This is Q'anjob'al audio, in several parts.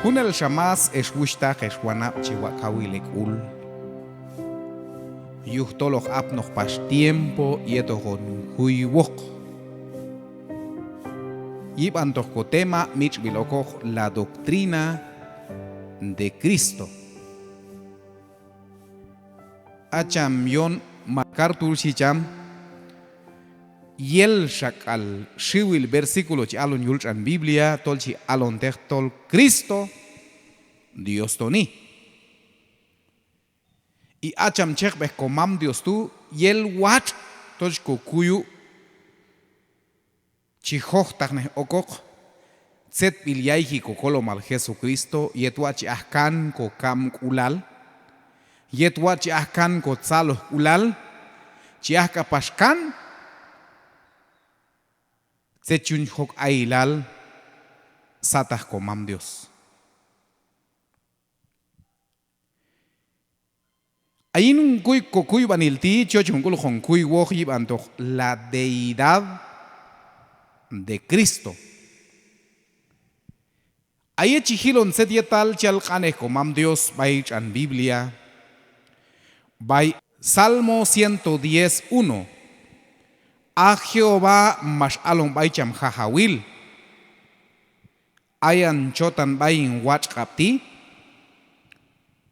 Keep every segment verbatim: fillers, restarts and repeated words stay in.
Junelxa más ex wuxhtaq ex wanab' chi waq' jawil hek'ul. Yujtol hoq apnoq pax tiempo yet hoqon kuywoq. Yib'antoq kotema mitx'b'il okoq: La doctrina de Cristo. A cham John MacArthur xhi cham, yel xak'al xiwil versículo chi alon yul tx'an Biblia tol chi alonteq tol Cristo Dios toni. Y a cham chekb'ej Komam Dios tu' yel watx' tol chi kokuyu' chi jojtaqnej okoq tzetb'il yayji Kokolomal Jesucristo yet watx' chi aj kan kokamk'ulal, yet watx' chi aj kan kotzalojk'ulal, chi aj k'apax kan tzet chi yun jok ayilal sataq Komam Dios. A yin kokuy, kokuyb'anil ti' chi yochon k'ul hoqon kuywoq yib'antoq la deidad de Cristo. A yet chi jilon tzet yetal chi yal q'anej Komam Dios b'ay tx'an Biblia, b'ay Salmo ciento diez, uno. A Jehová max alon b'ay cham Jajawil: Ayan chotan b'ay hin watx' q'ab' ti',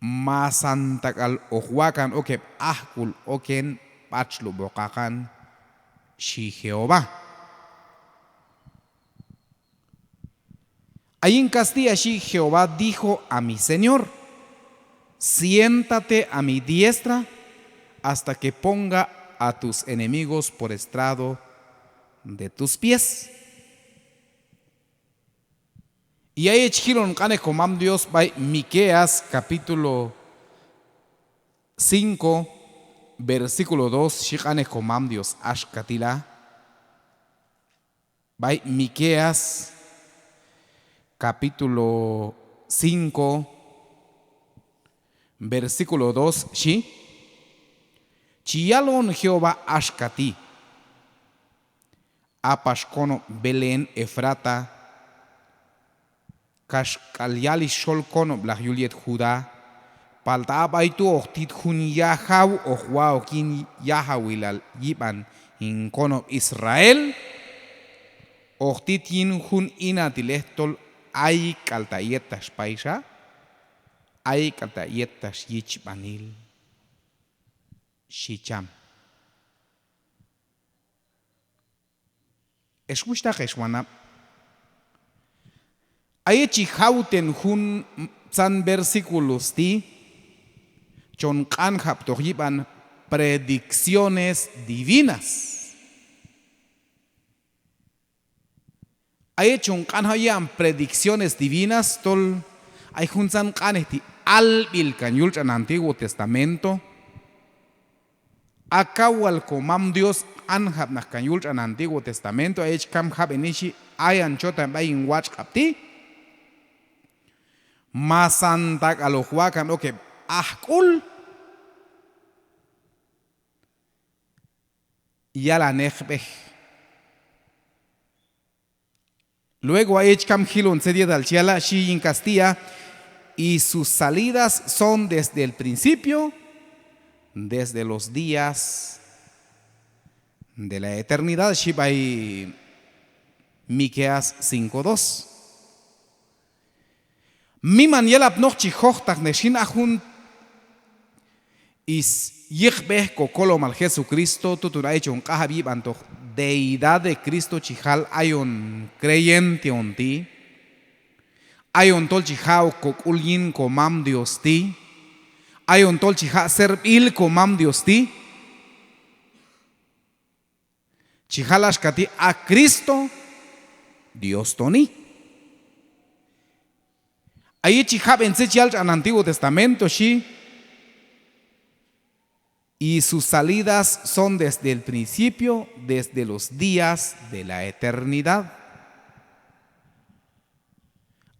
masantak'al hoq wa'kan ok heb' ajk'ul oken b'atxlub'oq haqan, xhi Jehová. A yin castilla xhi: Jehová dijo a mi Señor: Siéntate a mi diestra hasta que ponga a tus enemigos por estrado de tus pies. Y a yet chi jilon q'anej Komam Dios b'ay Miqueas capítulo cinco, versículo dos, xhi q'anej Komam Dios axka ti' la. B'ay Miqueas capítulo cinco, versículo dos, xhi: Chi yalon Jehová axka ti': A pax konob' Belén Efrata, kaxk'al yalix xol konob'laq yul yet Judá, palta a b'ay tu' hoq tit jun yajaw hoq wahok yin yajawilal yib'an hin konob' Israel, hoq tit yin jun inatilej tol ayk'alta' yettax payxa, ayk'alta' yettax yichb'anil, xhi cham. Ex wuxhtaq ex wanab', a yet chi jawten juntzan versículos ti', chon q'anjab'toq yib'an predicciones divinas. A yet chon q'anjab' yib'an predicciones divinas tol ay juntzan q'anej ti' alb'il kan yul tx'an Antiguo Testamento. A kaw wal Komam Dios q'anjab' naq kan yul tx'an Antiguo Testamento, a yet chi kam jab'eni xhi: Ayan chotan b'ay hin watx' q'ab' ti', masantak'al hoq wa'kan ok heb' ajk'ul yalan iqb'ej. Luego a yet chi kam jilon tzet yetal chi yala', xhi yin castilla: Y sus salidas son desde el principio, desde los días de la eternidad, xhi b'ay Miqueas cinco dos. Miman yelapnoq chi jojtaqnej xin a jun is yiqb'ej Kokolomal Jesucristo, tutun a yet chon q'anjab' yib'antoq deidad de Cristo, chi jal ayon creyente on ti', ayon tol chi ja'ok kok'ul yin Komam Dios ti', ayon tol chi jaq' servil Komam Dios ti'. Chi jal axka ti': A Cristo Dios toni. A yet chi jab'en tzet chi yal tx'an Antiguo Testamento xhi: Y sus salidas son desde el principio, desde los días de la eternidad.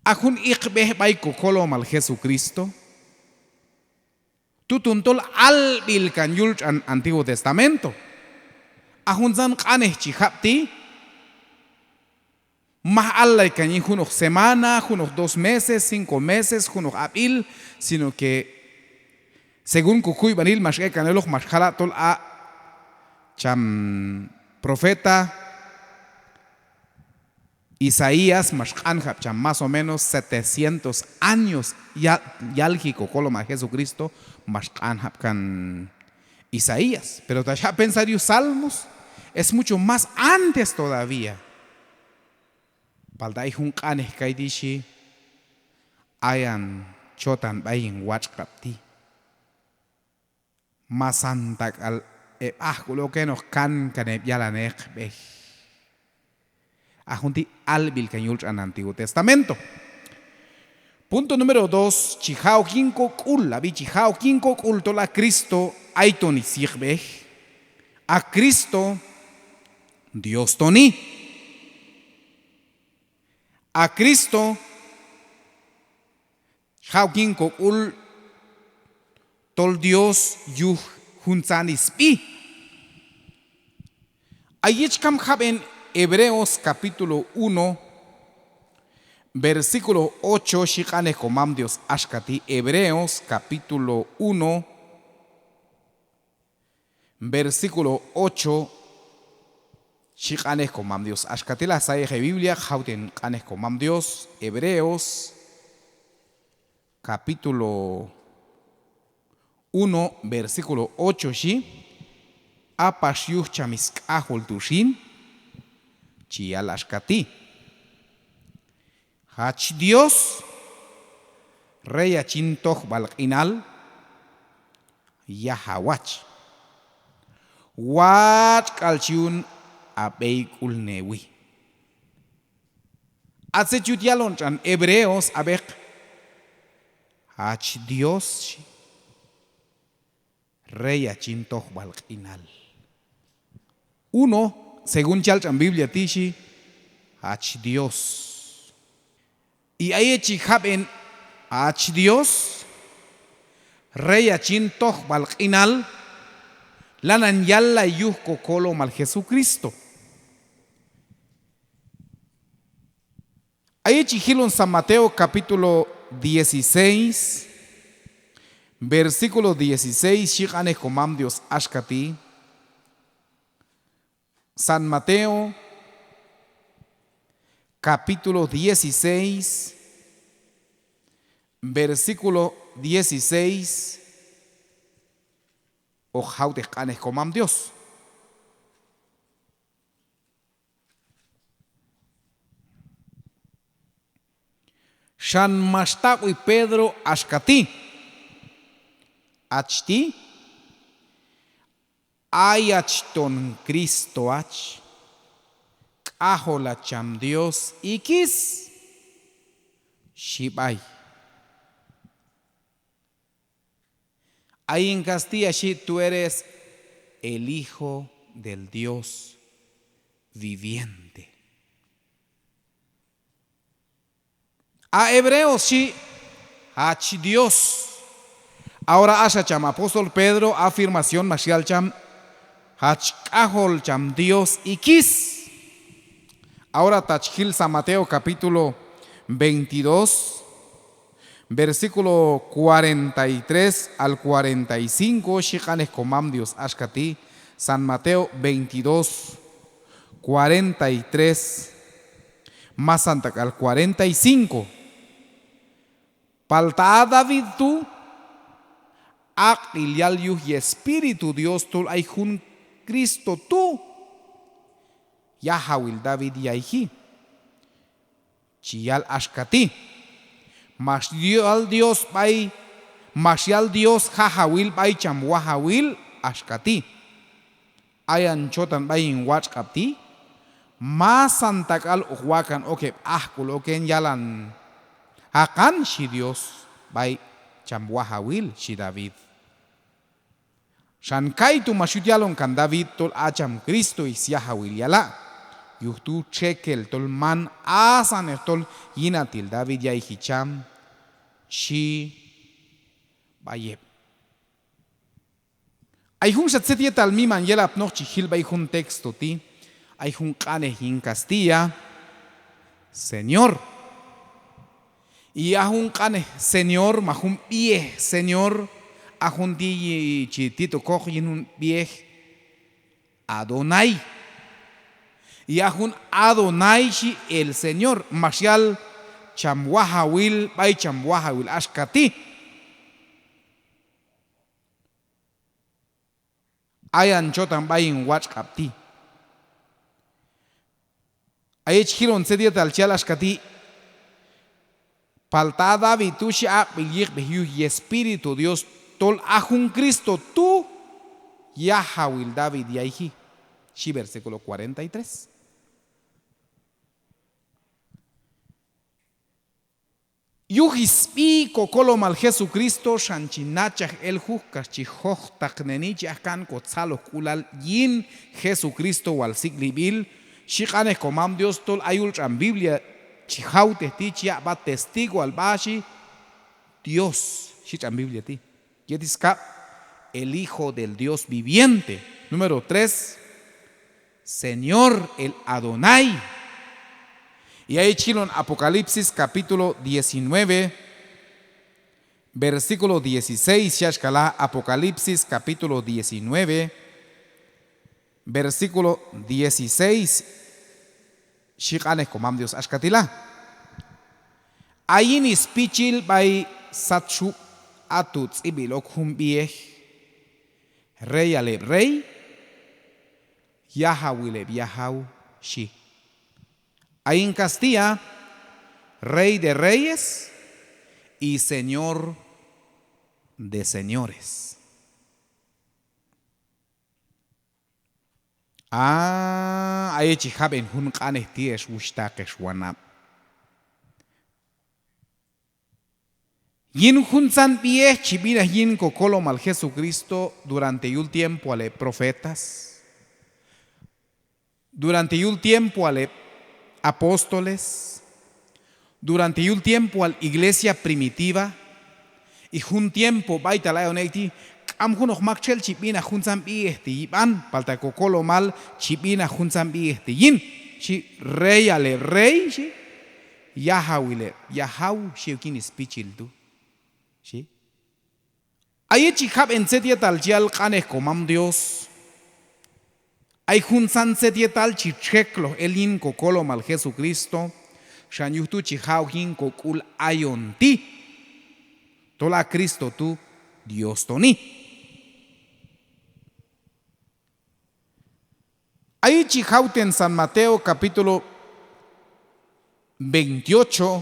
A jun iqb'ej b'ay Kokolomal Jesucristo, tutun tol alb'il kan yul tx'an Antiguo Testamento. A juntzan q'anej chi jab' ti', maj allay kan yin junoq semana, junoq dos meses, cinco meses, junoq ab'il, sino que según ko kuyb'anil max ek'kan eloq, max jala' tol a cham profeta Isaías max q'anjab' cham más o menos setecientos años ya-, yalji ko kolomal Jesucristo, max q'anjab' kan Isaías. Pero ta xjaq' pensar yuj Salmos, es mucho más antes todavía. Palta ay jun q'anej kayti' xhi: Ayan chotan b'ay hin watx' q'ab' ti'. Masanta k'al heb' ajk'ul ok henoq kankan heb' yalaneq b'ey. A jun ti' alb'il kan yul tx'an Antiguo Testamento. Punto número dos, chi ja' ok yin ko k'ul, ab'i, chi ja' ok yin ko k'ul tol a Cristo ayton syiqb'ej. A Cristo Dios toni. A Cristo chi ja' ok yin ko k'ul tol Dios yuj juntzan sb'i. A yich kam jab'en Hebreos capítulo uno, versículo ocho, xhi q'anej ko mam Dios axka ti', Hebreos capítulo uno, versículo ocho, xhi q'anej ko mam Dios axka ti'. La sayej he Biblia, jawten q'anej ko mam Dios, Hebreos, capítulo uno, versículo ocho, xhi: A pax yuj cham sk'ajol tu' xin, chi yal axka ti': Hach Dios, rey hach yin tojb'al q'inal, yaj hawach. Watx' k'al chi yun ha b'eyk'ulnewi. A tzet chi yut yalon tx'an Hebreos, ab'eq, hach Dios, xhi, rey hach yin tojb'al q'inal. Uno, según chi yal tx'an Biblia ti', xhi: Hach Dios. Y a yet chi jab'en hach Dios, rey hach yin tojb'al q'inal, lanan yallay yuj ko kolomal Jesucristo. A yet chi jilon San Mateo capítulo dieciséis, versículo dieciséis, xhi q'anej ko mam Dios axka ti'. San Mateo capítulo dieciséis, versículo dieciséis, hoq jawtej q'anej ko mam Dios. Xan max taq'wi Pedro axka ti': Hach ti', ayach ton Cristo hach, k'ajol hach cham Dios ikis, xhi b'ay. A yin castilla xhi: Tú eres el Hijo del Dios viviente. A Hebreos xhi: Hach Dios. Ahora axa cham apóstol Pedro afirmación max yal cham: Hach k'ajol cham Dios ikis. Ahora ta chi jil San Mateo capítulo veintidós, versículo cuarenta y tres al cuarenta y cinco, xhi q'anej ko mam Dios axka ti', San Mateo veintidós, cuarenta y tres, masanta k'al cuarenta y cinco. Palta a David tu', aq'b'il yal yuj Yespíritu Dios tol ay jun Cristo tu' yajawil David yayji. Chi yal axka ti': Max yal Dios b'ay, max yal Dios jajawil b'ay cham wajawil axka ti': Ayan chotan b'ay hin watx' q'ab' ti', masanta k'al hoq wa'kan ok heb' ajk'ul ok hin yalan haqan, xhi Dios b'ay cham wajawil, xhi David. Xan kaytu' max yut yalon kan David tol a cham Cristo syajawil yala', yuj tu' txekel tol man asannej tol yinatil David yayji cham, xhi b'ay heb'. Ay junxa tzet yetal miman yelapnoq chi jil b'ay jun texto ti', ay jun q'anej yin castilla, Señor. Y a jun q'anej Señor, ma jun b'ihej Señor, a jun ti' chi tit okoq yin jun b'ihej Adonai. Y a jun Adonai xhi el Señor, max yal cham wajawil, b'ay cham wajawil axka ti'. Ayan chotan b'ay hin watx' q'ab' ti'. A yet chi jilon tzet yetal chi yal axka ti': Palta a David tu' xhi aq'b'il yiqb'ej yuj Yespíritu Dios tol a jun Cristo tu' yajawil David yayji, xhi versículo cuarenta y tres. Yuj sb'i Kokolomal Jesucristo xan chi nachaj el juj kax chi jojtaqneni, chi aj kan kotzalojk'ulal yin Jesucristo wal sik'lib'il, xhi q'anej Komam Dios tol a yul tx'an Biblia chi jawtej ti', chi yaq' b'a testigoal b'a xhi Dios, xhi tx'an Biblia ti'. Yet skab', el Hijo del Dios viviente. Número tres, Señor el Adonai. Y a yet chi jilon Apocalipsis capítulo diecinueve, versículo dieciséis, xhi axka la, Apocalipsis capítulo diecinueve, versículo dieciséis, xhi q'anej Komam Dios axka ti' la: A yin spichil b'ay sat xub' a tu' tz'ib'b'il ok jun b'ihej: Reyal heb' rey, yajawil heb' yajaw, xhi. A yin castilla: Rey de reyes y Señor de señores. A, a yet chi jab'en jun q'anej ti' ex wuxhtaq ex wanab'. Yin juntzan b'ihej chi b'inaj yin Kokolomal Jesucristo durante yul tiempoal heb' profetas, durante yul tiempoal heb' apóstoles, durante yul tiempoal iglesia primitiva, y jun tiempo b'aytal ayon ek' ti', k'am junoq maktxel chi b'inaj juntzan b'ihej ti' yib'an, palta Kokolomal chi b'inaj juntzan b'ihej ti' yin, xhi: Reyal heb' rey, xhi, yajawil heb' yajaw, xhi ok yin spichil tu', xhi. A yet chi jab'en tzet yetal chi yal q'anej Komam Dios, ay juntzan tzet yetal chi txekloj el yin Kokolomal Jesucristo, xan yuj tu' chi ja' ok yin kok'ul ayon ti', tol a Cristo tu' Dios toni. A yet chi jawten San Mateo capítulo veintiocho,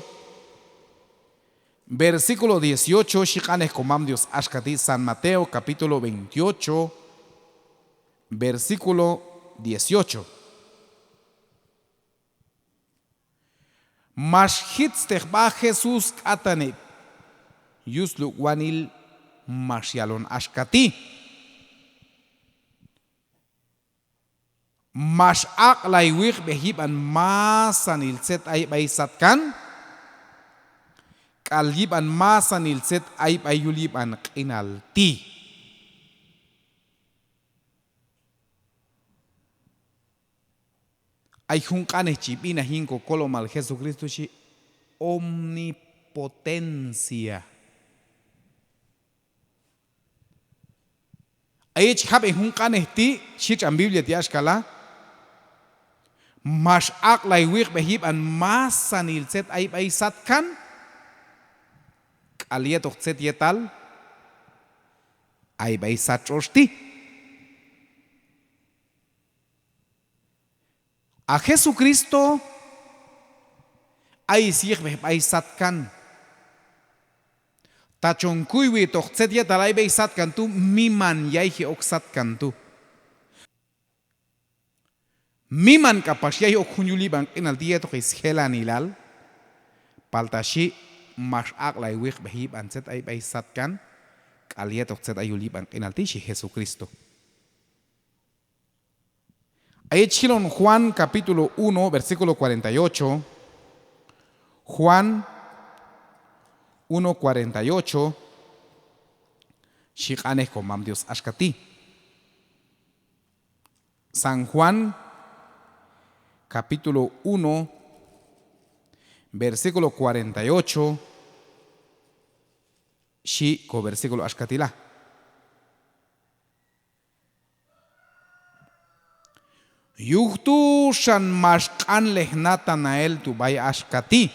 versículo dieciocho, xhi q'anej Komam Dios axka ti', San Mateo capítulo veintiocho, versículo dieciocho. Max jitztej sb'a Jesús k'atan heb' yusluk'wanil, max yalon axka ti': Max aq'lay wiqb'ej yib'an masanil tzet ay b'ay satkan, k'al yib'an masanil tzet ay b'ay yul yib'an q'inal ti'. Ay jun q'anej chi b'inaj yin Kokolomal Jesucristo, xhi: omnipotencia. A yet chi jab'en jun q'anej ti', xhi tx'an Biblia ti' axka la: Max aq'lay wiqb'ej yib'an masanil tzet ay b'ay satkan, k'al yetoq tzet yetal ay b'ay sat tx'otx' ti'. A Jesucristo ay syiqb'ej b'ay satkan. Ta chon kuywitoq tzet yetal ay b'ay satkan tu', miman yayji ok satkan tu'. Miman k'apax yayji ok jun yul yib'an q'inal ti' yetoq sjelanilal, palta xhi: Max aq'lay wiqb'ej yib'an tzet ay b'ay satkan, k'al yetoq tzet ay yul yib'an q'inal ti', xhi Jesucristo. A yet chi jilon Juan capítulo uno, versículo cuarenta y ocho. Juan uno cuarenta y ocho, xhi q'anej Komam Dios axka ti'. San Juan capítulo uno, versículo cuarenta y ocho, xhi ko versículo axka ti' la. Yuj tu' xan max q'anlej Natanael tu' b'ay axka ti':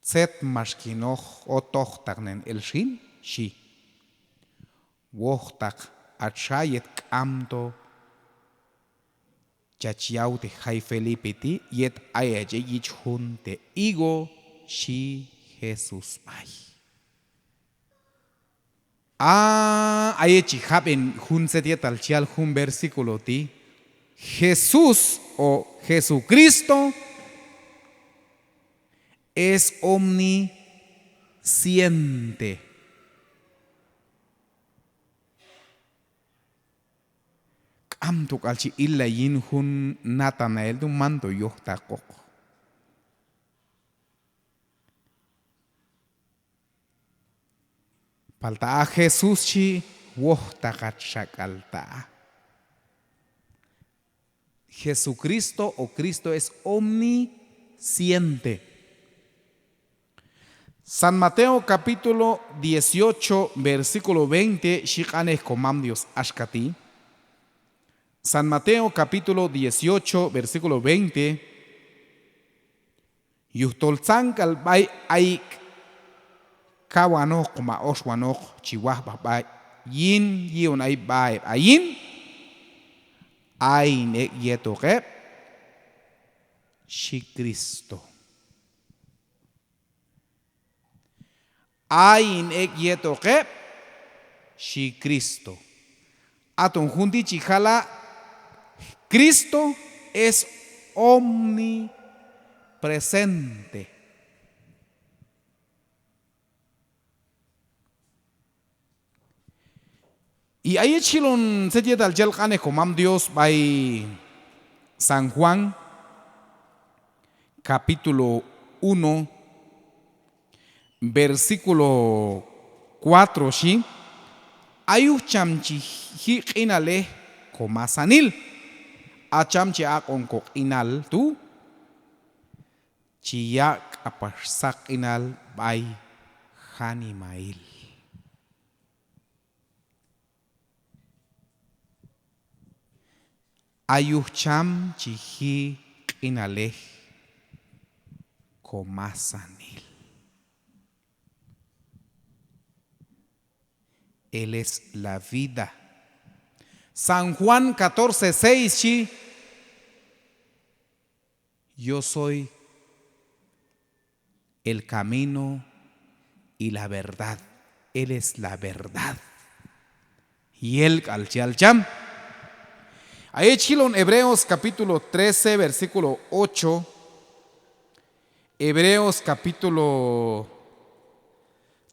¿Tzet max kin oj otojtaqnen el xin? xhi. Wojtaq hach xa yet k'amto chach yawtej jay Felipe ti' yet ayach ek' yich jun te' higo, xhi Jesús b'ay. A, a yet chi jab'en jun tzet yetal chi yal jun versículo ti', Jesús o Jesucristo es omnisciente. K'amto k'al chi illay yin jun Natanael tu', manto yojtaqoq. Palta a Jesús xhi, wojtaq hach xa k'al ta'. Jesucristo o Cristo es omnisciente. San Mateo capítulo dieciocho, versículo veinte, xhi q'anej Komam Dios axka ti'. San Mateo capítulo dieciocho, versículo veinte. Yujtol tzan k'al b'ay ayik' kawanoq ma oxwanoq chi wajb'aj b'a yin yi'on ay b'a heb' ayin, a hin ek' yetoq heb', xhi Cristo. A hin ek' yetoq heb', xhi Cristo. Aton jun ti' chi jala', Cristo es omnipresente. Y a yet chi jilon tzet yetal chi yal q'anej Komam Dios b'ay San Juan, capítulo uno, versículo cuatro, xhi: A yuj cham chi ji' q'inalej komasanil, a cham chi aq'on koq'inal tu', chi yaq' k'apax saq q'inal b'ay janimail. A yuj cham chi ji' q'inalej komasanil. Él es la vida. San Juan catorce seis xhi: Yo soy el camino y la verdad. Él es la verdad. Yel k'al chi yal cham. A yet chi jilon Hebreos capítulo trece, versículo ocho. Hebreos capítulo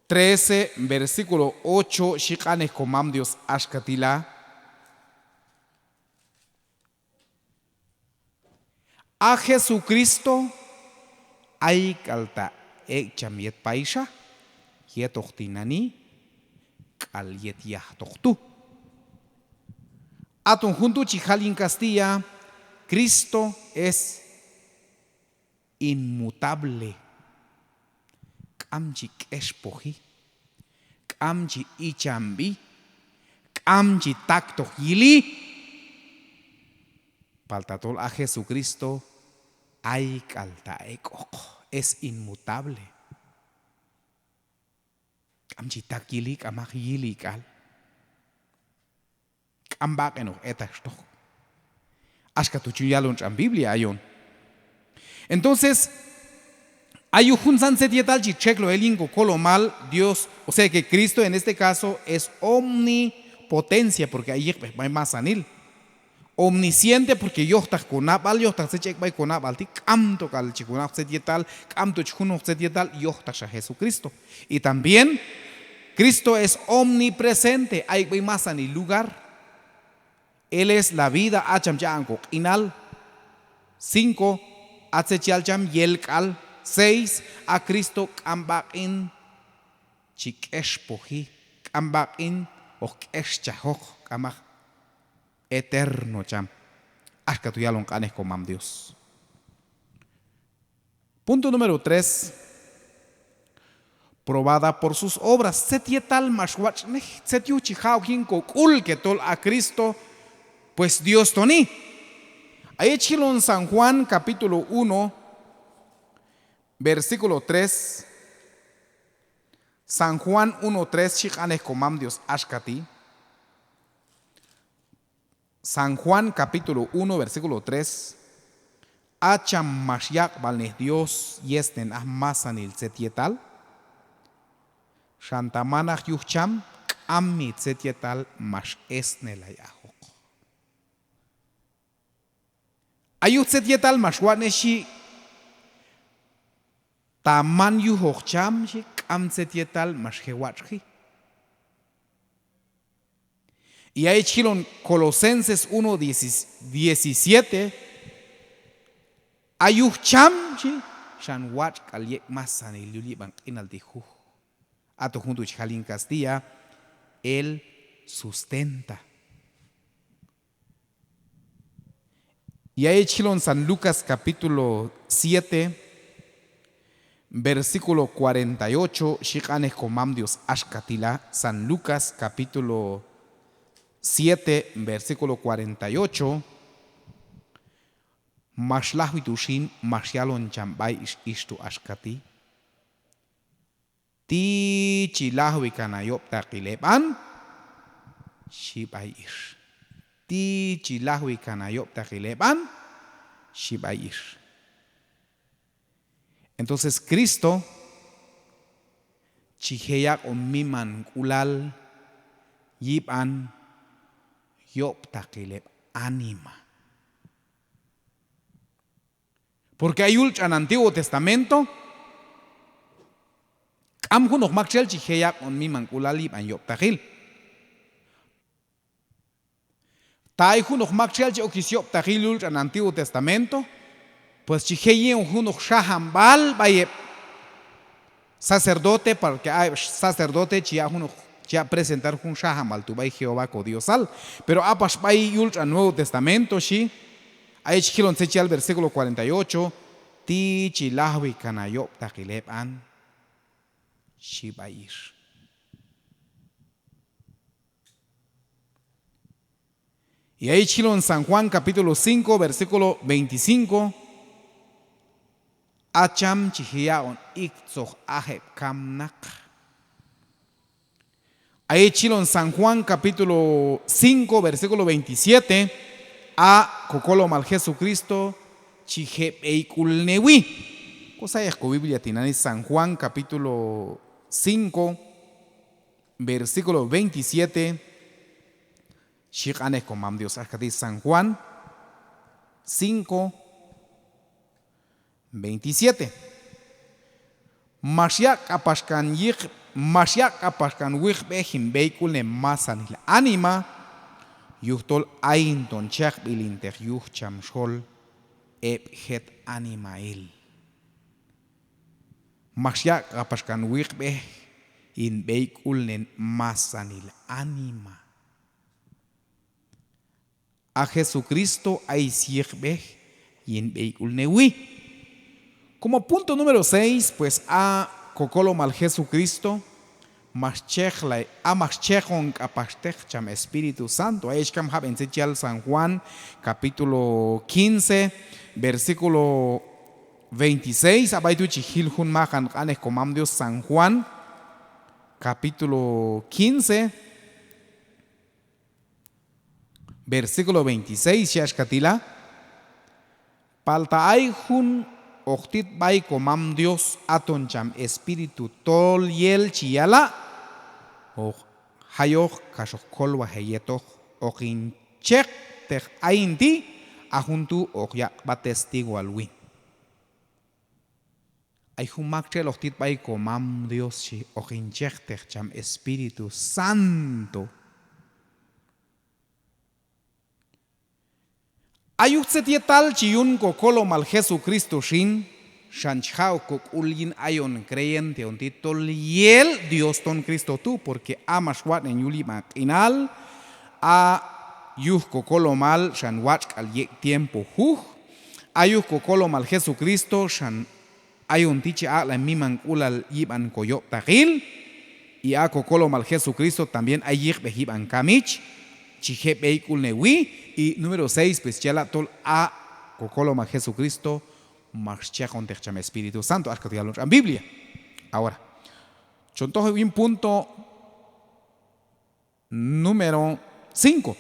trece, versículo ocho, xhi q'anej Komam Dios axka ti' la. A Jesucristo ay k'al ta' ek' cham yet payxa, yetoq tinani', k'al yet yajtoq tu'. Aton jun tu' chi jal yin castilla, Cristo es inmutable. K'am chi k'expoji, k'am chi ichamb'i, k'am chi taktoq yili. Palta tol a Jesucristo ay k'al ta' ek'oq, es inmutable. K'am chi tak yili, k'amaq yili k'al. K'am b'aq'in hoq etaxtoq. Axka tu' chi yun yalon tx'an Biblia ayon. Entonces, a yuj juntzan tzet yetal chi txekloj el yin kokolomal Dios, o sea que Cristo en este caso es omnipotencia, porque ay yiqb'ej b'ay masanil. Omnisciente, porque yojtaq konab'al, yojtaq tzet chi ek' b'ay konab'al ti', k'amto k'al chi konoq tzet yetal, k'amto chi junoq tzet yetal, yojtaq xa Jesucristo. Y también Cristo es omnipresente, ay ek' b'ay masanil lugar. Él es la vida, a cham chi aq'on koq'inal. Cinco, a tzet chi yal cham yel k'al. Seis, a Cristo k'am b'aq'in chi k'expoji, k'am b'aq'in hoq k'exchajoq, k'amaq, eterno cham. Axka tu' yalon q'anej Komam Dios. Punto número tres. Probada por sus obras. Tzet yetal max watx'nej, tzet yuj chi ja' ok yin kok'ul que tol a Cristo, pues Dios toni. Ayex chi jilon San Juan capítulo uno, versículo tres. San Juan uno tres, xhi q'anej Komam Dios axka ti'. San Juan capítulo uno, versículo tres. A cham max yaq'b'alnej Dios yesnen aj masanil tzet yetal, xan ta manaq yuj cham, k'am mi tzet yetal max esnelay ajoq. A yuj tzet yetal max watx'nej xhi, ta man yujoq cham xhi, k'am tzet yetal max je' watx'ji. Y ayex chi jilon Colosenses uno diecisiete, a yuj cham xhi, xan watx' k'al yek' masanil yul yib'an q'inal ti' juj. Aton jun tu' chi jal yin castilla, él sustenta. Y ayex chi jilon San Lucas capítulo siete, versículo cuarenta y ocho, xhi q'anej Komam Dios axka ti' la, San Lucas capítulo siete, versículo cuarenta y ocho. Max lajwi tu' xin, max yalon cham b'ay ix ix tu' axka ti'. Ti' chi lajwi kan ha yob'taqil heb'an, xhi b'ay ix. Ti' chi lajwi kan ha yob'taqil heb'an, xhi b'ay ix. Entonces Cristo chi je' yaq'on mimank'ulal yib'an yob'taqil heb' anima. Porque a yul tx'an Antiguo Testamento, k'am junoq maktxel chi je' yaq'on mimank'ulal yib'an yob'taqil. Ta ay junoq maktxel chi ok syob'taqil yul tx'an Antiguo Testamento, pues chi je' yi'on junoq xajanb'al b'ay heb' sacerdote, porque a heb' sacerdote chi yaq' junoq, chi yaq' presentar jun xajanb'al tu' b'ay Jehová ko Diosal. Pero a pax b'ay yul tx'an Nuevo Testamento xhi, ayex chi jilon tzet chi yal versículo cuarenta y ocho, ti' chi lajwi kan ha yob'taqil heb'an, xhi b'ay ix. Y ayex chi jilon San Juan capítulo cinco, versículo veinticinco. A cham chi je' yaq'on iktzoj aj heb' kamnaq. Ayex chi jilon San Juan capítulo cinco, versículo veintisiete. A ko kolomal Jesucristo chi je' b'eyk'ulnewi. Kosayej ko Biblia tinani', San Juan capítulo cinco, versículo veintisiete, xhi q'anej Komam Dios axka ti', San Juan cinco, veintisiete. Max yaq' k'apax kan yiq, max yaq' k'apax kan wiqb'ej hin b'eyk'ulnen masanil anima, yujtol ayin ton chejb'il hin teq yuj cham xol heb' jet animahil. Max yaq' k'apax kan wiqb'ej hin b'eyk'ulnen masanil anima. A Jesucristo ay syiqb'ej yin b'eyk'ulnewi. Como punto número seis, pues a ko kolomal Jesucristo max chejlay, a max chejon k'apaxteq cham Espíritu Santo. Ayex kam jab'en tzet chi yal San Juan capítulo quince, versículo veintiséis, a b'ay tu' chi jil jun maqan q'anej Komam Dios, San Juan capítulo quince, versículo veintiséis, xhi axka ti' la: Palta ay jun hoq tit b'ay Komam Dios, aton cham Espíritu tol yel chi yala', hoq jayoq kax hoq kolwaj heyetoq, hoq hin cheqteq ayin ti', a jun tu' hoq yaq' sb'a testigoal win. Ay jun maktxel hoq tit b'ay Komam Dios xhi, hoq hin cheqteq cham Espíritu Santo. A yuj tzet yetal chi yun ko kolomal Jesucristo xin, xan chi ja' ok ko k'ul yin ayon creyente on ti' tol yel Dios ton Cristo tu', porque a max watx'nen yul yib'an q'inal, a yuj ko kolomal xan watx' k'al yek' tiempo juj, a yuj ko kolomal Jesucristo xan Ayon ti' chi aq'lay mimank'ulal yib'an koyob'taqil, y a kokolomal Jesucristo también ay yiqb'ej yib'an kamich, chi je' b'eyk'ulnewi, y número seis, pues chi yala' tol a kokolomal Jesucristo max chekon teq cham Espíritu Santo, axka tu' yalon tx'an Biblia. Ahora, chon toj heb' yin punto número cinco.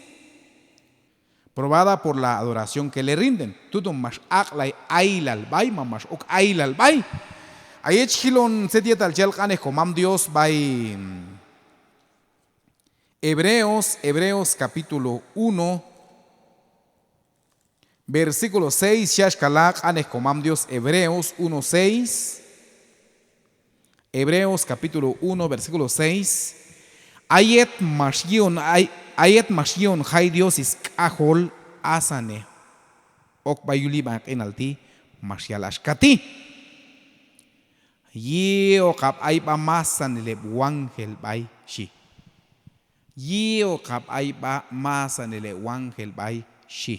Probada por la adoración que le rinden. Tuton max aq'lay ayilal b'ay, ma max ok ayilal b'ay. A yet chi jilon tzet yetal chi yal q'anej komam Dios b'ay, mm, Hebreos, Hebreos capítulo uno, versículo seis, xhi axka la q'anej komam Dios, Hebreos uno seis. Hebreos capítulo uno, versículo seis. A yet max yi'on, a yet max yi'on jay Dios sk'ajol asannej ok b'ay yul yib'an q'inal ti', max yal axka ti': Yi'okab' ay b'a masanil heb' wángel b'ay, xhi. Yi'okab' ay b'a masanil heb' wángel b'ay, xhi.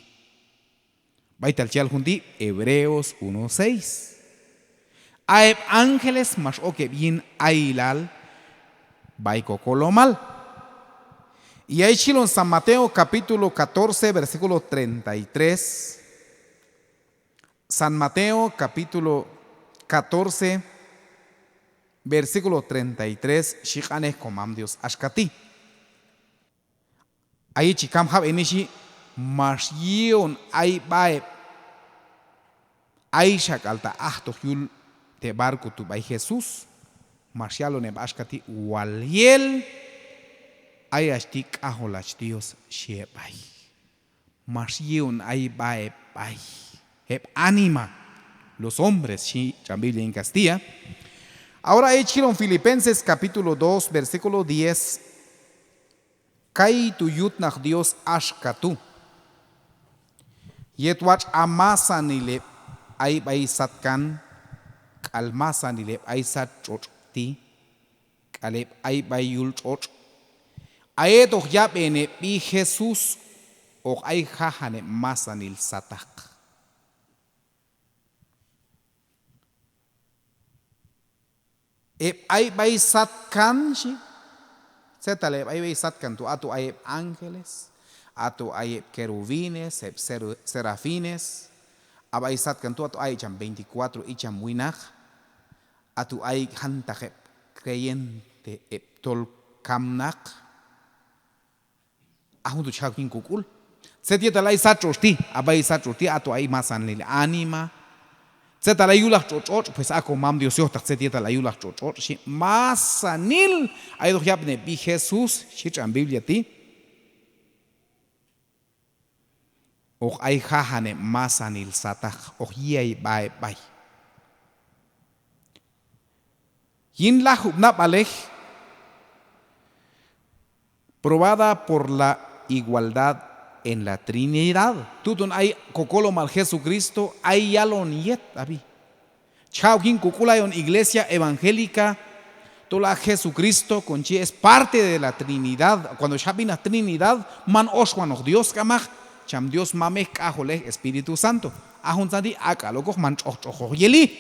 B'aytal chi yal jun ti', Hebreos uno seis. A heb' ángeles max ok heb' yin ayilal b'ay kokolomal. Y ay chi jilon San Mateo capítulo catorce, versículo treinta y tres. San Mateo capítulo catorce, versículo treinta y tres, xhi q'anej komam Dios axka ti': A yet chi kam jab'eni, xhi, max yi'on ay b'a heb' ayxak'alta' ajtoq yul te' barco tu' b'ay Jesús, max yalon heb' axka ti': Wal yel ayach ti' k'ajol hach Dios, xhi heb' b'ay. Max yi'on ay b'a heb' b'ay, heb' anima, los hombres, xhi tx'an Biblia yin castilla. Ahora a yet chi jilon Filipenses capítulo dos, versículo diez. Kaytu' yut naq Dios axka tu': Yet watx' a masanil heb' ay b'ay satkan k'al masanil heb' ay sat tx'otx' ti' k'al heb' ay b'ay yul tx'otx', a yet hoq yab'en heb' b'i Jesús, hoq ay jajan heb' masanil sataq. Heb' ay b'ay satkan, xhi. Tzetal heb' ay b'ay satkan tu', a tu' ay heb' ángeles, a tu' ay heb' querubines, heb' seru-, serafines, a b'ay satkan tu', a tu' ay cham veinticuatro icham winaq, a tu' ay jantaq heb' creyente, heb' tol kamnaq. A jun tu' chi jaq' yin kok'ul. Tzet yetal ay sat tx'otx' ti', a b'ay sat tx'otx' ti', a tu' ay masanil anima. Tzetal ay yulaq tx'otx' tx'otx', pues a komam Dios yojtaq tzet yetal ay yulaq tx'otx' tx'otx', xhi. Masanil a yet hoq yab'en heb' b'i Jesús, xhi tx'an Biblia ti', hoq ay jajan heb' masanil sataq, hoq yi' ay b'a heb' b'ay. Yin lajub' nab'alej, probada por la igualdad en la Trinidad. Tuton ay kokolomal Jesucristo ay yalon yet, ab'i. Chi jaq' ok yin kok'ul ayon iglesia evangélica tol a Jesucristo kon chi es parte de la Trinidad. Cuando chi jaq' b'inaq Trinidad, man oxwanoq Dios k'amaq, cham Dios Mamej, K'ajolej, Espíritu Santo. A juntzan ti' ak'al okoq, man tx'oq tx'oqoq yeli.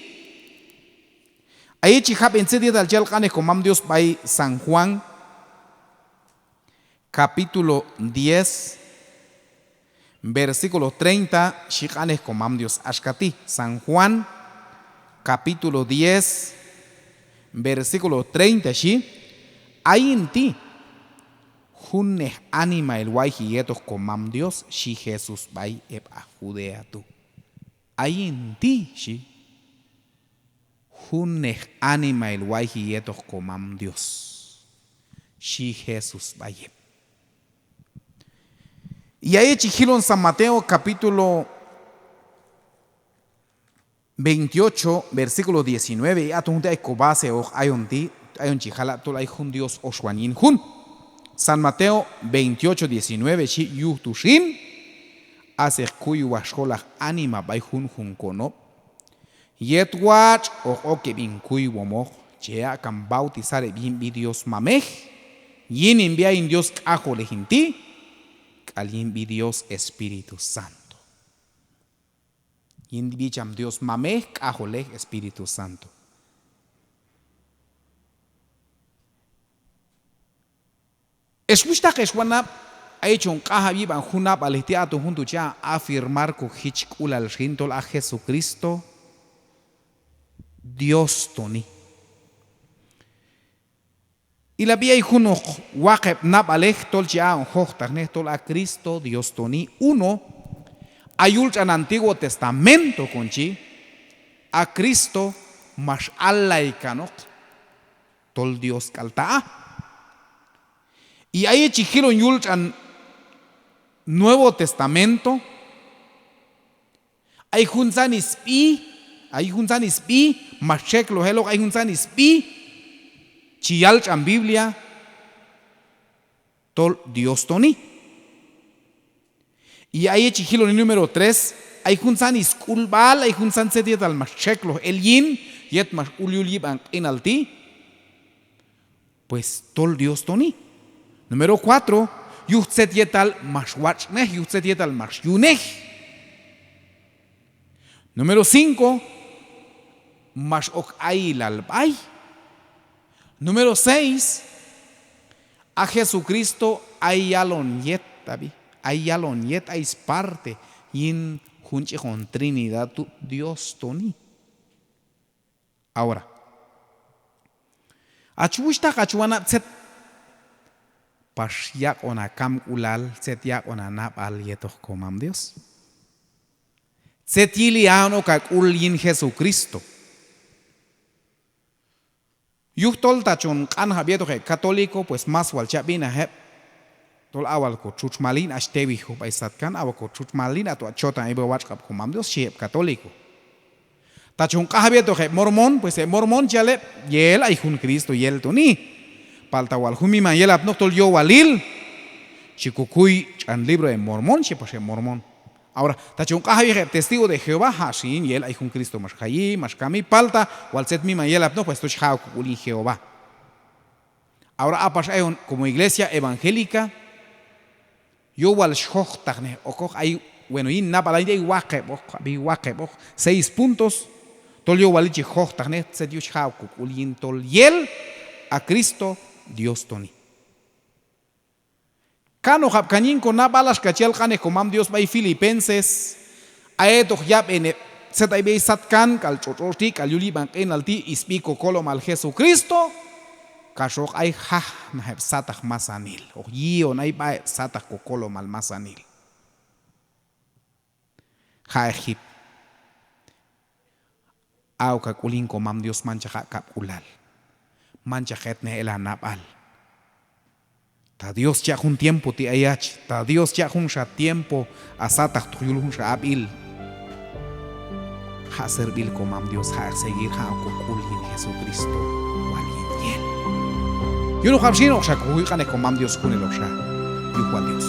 A yet chi jab'en tzet yetal chi yal q'anej komam Dios b'ay San Juan, capítulo diez, versículo treinta, xhi q'anej komam Dios axka ti'. San Juan, capítulo diez, versículo treinta, xhi: Ayin ti' junnej animahil wayji yetoq komam Dios, xhi Jesús b'ay heb' aj Judea tu'. Ayin ti', xhi, junnej animahil wayji yetoq komam Dios, xhi Jesús b'ay heb'. Y a yet chi jilon San Mateo capítulo veintiocho, versículo diecinueve, y aton jun ti' ay ko base oq ayon ti', ayon chi jala' tol ay jun Dios oxwan yin jun. San Mateo veintiocho diecinueve, xhi: Yuj tu xin, aseq kuywaj xolaq anima b'ay junjun konob', yet watx' hoq ok heb' hin kuywomoq, che aq'kan bautizar heb' yin sb'i Dios Mamej, yin hin sb'i ayin Dios K'ajolej hin ti', k'al yin sb'i Dios Espíritu Santo. Yin sb'i cham Dios Mamej, K'ajolej, Espíritu Santo. Ex wuxhtaq, ex wanab', ay chon q'anjab' yib'an jun nab'alej ti', aton jun tu' chi aq'on afirmar ko jichk'ulal xin tol a Jesucristo Dios toni. Ila b'i ay junoq waqeb' nab'alej tol chi aq'on jojtaqnej tol a Cristo Dios toni. Uno, a yul tx'an Antiguo Testamento kon chi, a Cristo max allay kanoq tol Dios k'al ta' a. Y a yet chi jilon yul tx'an Nuevo Testamento, ay juntzan sb'i, ay juntzan sb'i max txekloj eloq, ay juntzan sb'i chi yal tx'an Biblia tol Dios toni. Y a yet chi jiloni número tres, ay juntzan sk'ulb'al, ay juntzan tzet yetal max txekloj el yin yet max ul yul yib'an q'inal ti', pues tol Dios toni. Número cuatro, yuj tzet yetal max watx'nej, yuj tzet yetal max yunej. Número cinco, max ok ayilal b'ay. Número seis, a Jesucristo ay yalon yet, ab'i, ay yalon yet, ay sparte yin jun ch'ijon Trinidad tu' Dios toni. Ahora, hach wuxhtaq, hach wanab', tzet pax yaq'on ha kamk'ulal, tzet yaq'on ha nab'al yetoq Komam Dios? Tzet yili hayon ok ha k'ul yin Jesucristo? Yujtol ta chon q'anjab' yetoq heb' católico, pues más wal cha b'inaj heb' tol ha wal ko txutxmal hin, hach tewijoj b'ay satkan, ha wal ko txutxmal hin, haton hach chotan ay b'ay watx' q'ab' Komam Dios, xhi heb' católico. Ta chon q'anjab' yetoq heb' mormón, pues heb' mormón chi yal heb' yel ay jun Cristo yel toni. Palta wal jun miman yelapnoq tol yowalil chi ko kuy tx'an libro de Mormón, xhi pax heb' mormón. Ahora, ta chon q'anjab' yetoq heb' testigo de Jehová, ha' xin yel ay jun Cristo max jayi, max kami, palta wal tzet miman yelapnoq, pues tol chi ja' ok ko k'ul yin Jehová. Ahora, ha pax hayon como iglesia evangélica, yowal xjojtaqnej okoq, ay, bueno, yin nab'al hayin ti' ay waqeb'oq, ab'i, waqeb'oq, seis puntos, tol yowalil chi jojtaqnej tzet yuj chi ja' ok ko k'ul yin tol yel a Cristo Dios toni. Kanoqab' kan yin ko nab'al, axka chi yal q'anej Komam Dios b'ay Filipenses, a yet hoq yab'en heb' tzet ay b'ay satkan k'al tx'otx' tx'otx' ti' k'al yul yib'an q'inal ti', sb'i ko kolomal Jesucristo, kax hoq ay jajnaj heb' sataq masanil, hoq yi'on ay b'a heb' sataq ko kolomal masanil. Ja'ej jip, ha' ok ha k'ul yin Komam Dios, manchaq ha' kab'k'ulal, manchaq hetnej el ha nab'al. Ta Dios chi yaq' jun tiempo ti' hayach, ta Dios chi yaq' junxa tiempo ha sataqtoq yul junxa ab'il, ha' servil Komam Dios, ja'ej seguir, ha' ok ko k'ul yin Jesucristo wal yin yel. Yunoqab' xin, hoqxa ko juy q'anej Komam Dios juneloqxa, yuj wal Dios.